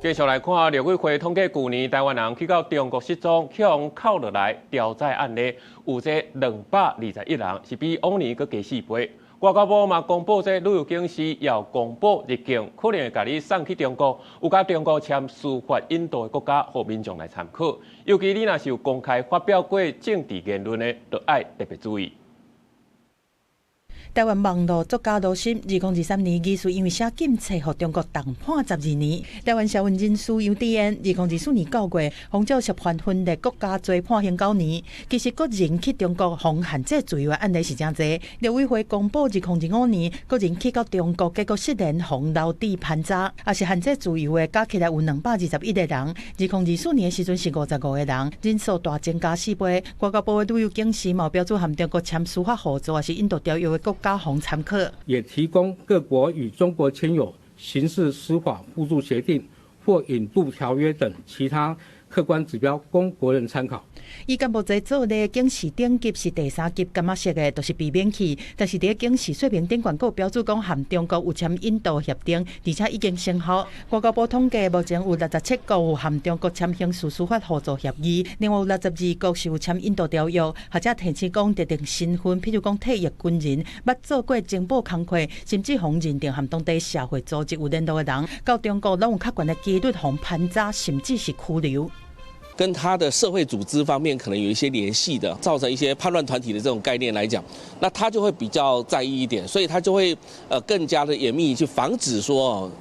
繼續來看，陸委會統計，舊年台灣人去到中國失蹤，予人銬落來調查案例有這221人，是比往年閣加4倍。外交部嘛公布，這旅遊警示要公布入境，可能會共你送去中國，有佮中國簽司法引渡的國家，予民眾來參考。尤其你若是有公開發表過政治言論的，就愛特別注意。台灣網路作家盧森，2023年疑似因為寫禁冊，予中國重判12年。台灣社運人士楊智恩，2024年9月，予照涉犯分裂國家罪判刑9年。其實國人去中國予限制自由的案例是誠濟。陸委會公布，2025年國人去到中國，結果失聯予留置盤查，抑是限制自由的，加起來有221個人。2024年的時陣是55個人，人數大增加4倍。外交部的旅遊警示嘛標註，和中國簽司法互助抑是引渡條約的國家予參考，也提供各國與中國簽有刑事司法互助協定或引渡條約等其他客觀指標，供國人參考。伊柬埔寨做的警示等級是第三級，柑仔色的，就是避免去。但是佇警示說明頂懸閣標註講，和中國有簽引渡協定，而且已經生效。外交部統計，目前有67國有和中國簽刑事司法互助協議，另外有62國是有簽引渡條約。學者提醒講，特定身份，譬如講退役軍人、捌做過情報工課，甚至予認定和當地社會組織有聯絡的人，到中國攏有較懸的幾率予盤查，甚至是拘留。跟他的社會組織方面可能有一些聯繫的，造成一些叛亂團體的這種概念來講，那他就會比較在意一點，所以他就會更加的嚴密去防止說，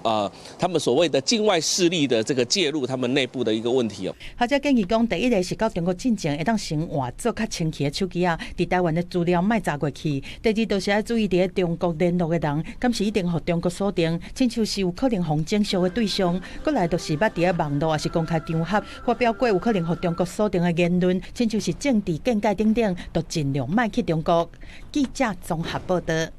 他們所謂的境外勢力的這個介入他們內部的一個問題哦。學者建議講，第一个是到中國進前會當先換做較清氣的手機仔，佇台灣的資料莫查過去。第二，就是愛注意佇中國聯絡的人，敢是一定予中國鎖定，親像是有可能予整肅的對象。閣來就是捌佇網路抑是公開場合發表過有可能予中國鎖定的言論，親像是政治見解等等，都盡量莫去中國。記者綜合報道。